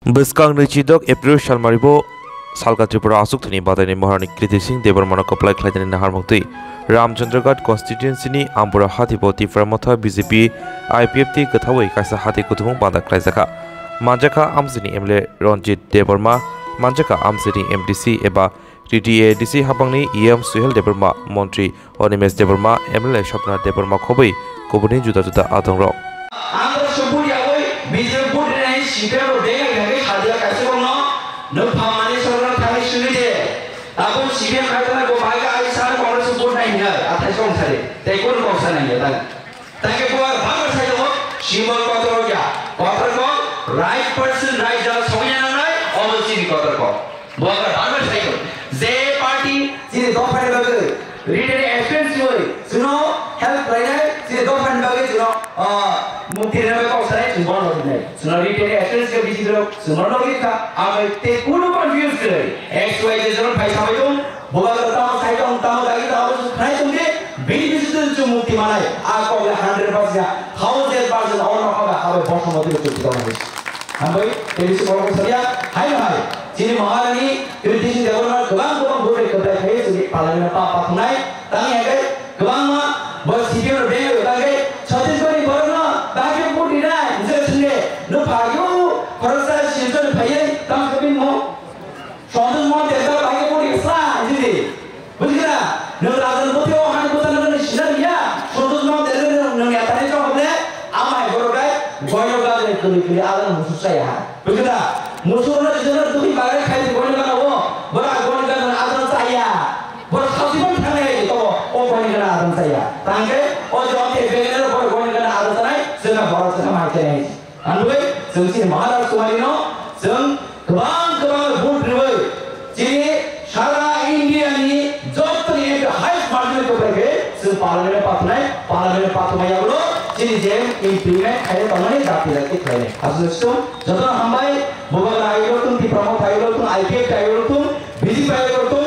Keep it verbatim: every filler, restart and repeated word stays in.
Bwskang nwichidok April salmaribo salka Tripura achukthani badaini Maharani Kriti Singh Debbarmano kwplai khlainani naharmung twi Ramchandraghat constituency ni Ambura hatibo Tipra Motha B J P I P F T kwthawi kaisa hati kuthumung banda khlaijakha. Manjakha amsini M L A Ranjit Debbarma, manjakha amsini M D C eba T T A D C hapangni E M Suhel Debbarma, Montri Animesh Debbarma, M L A Swapna Debbarma khobwi kubuni juda juda adongrok. Andhra suburi yagwi B J P budi nai C P M rok dengai dengai sadia kaisa bongno nuk phamani sorna thani suri de. Tabuk C P M kaitana go baiga ai sar Congress budi nai hinai athai song sari. Tei kun kok sanai ya tang. Tangke buar bangma sai tongo, symbol kotor ya. Kotor ko right person, right jagao songya nangnai, omo chini kotor ko. Buar bangma sai tongo. Je party chini dophani bagwi, written assurance wi, chwngno help khlainai, chini dophani bagwi chwngno, ah, mukti rina bagwi kok sanai, chwng bono rwnai. Chwngno written assurance khe bisi borok chwngno logi kha, amai tei kunu confuse kwrwi. X Y Z jora phai sabai tong, Bubagra tamo sai tong, tamo dagi tamo su khnai tong di, bini bisu tun chu mukti manai, a kok le hundred percent, thousand percent ono kok habai bosong mati chu tong di. Hambai, tei bisu kok sadia, hai hai, chini Maharani, tini tisi Debbarma, gobang gobang bure khodai khai, chini palani pa pa thnai, tang ya kai, gobang ma, bo C P M ro beng ro tang kai, Chhattisgarh ni borok no, dagi budi nai, je sinde, no phagyo, khoroksa Silchar phaiye, tang kabin mo. Santosh Mohan Debbarma bai khe body khe sla hinwi di. Bujikha? Nwng rajan bwthai o hani bwthai no nwng sina riya. Santosh Mohan Debbarma nwng, nwng yathani chong hwnle, ama hai borok bai goino gajani kwlwi kwlwi adano musuk chaya ha. Bujikha? Musuk no jesa no twi bagwi khai di goino gana o. Bora goino gana adano chaya. Bora sajiban thangnai hai to o goino gana adano chaya. Tangkhe o jom khe begene bora goino gana adano chanai, chwngno borok chwngno mai chanai. Ang bai, chwng chini Maharaj Kumari no, chwng kwbang kwbang vote rwui, chini sara India ni joto ni M P highest margin kwplai khe, chwng parliament pathwnai, parliament pathwmai yagulo, chini je implement khaina tongmani dati dati khlainai. Aswk chwng joto hambai, Bubagra ayulo tung, Tipra Motha ayulo tung, I P F T ayulo tung, B J P ayulo tung,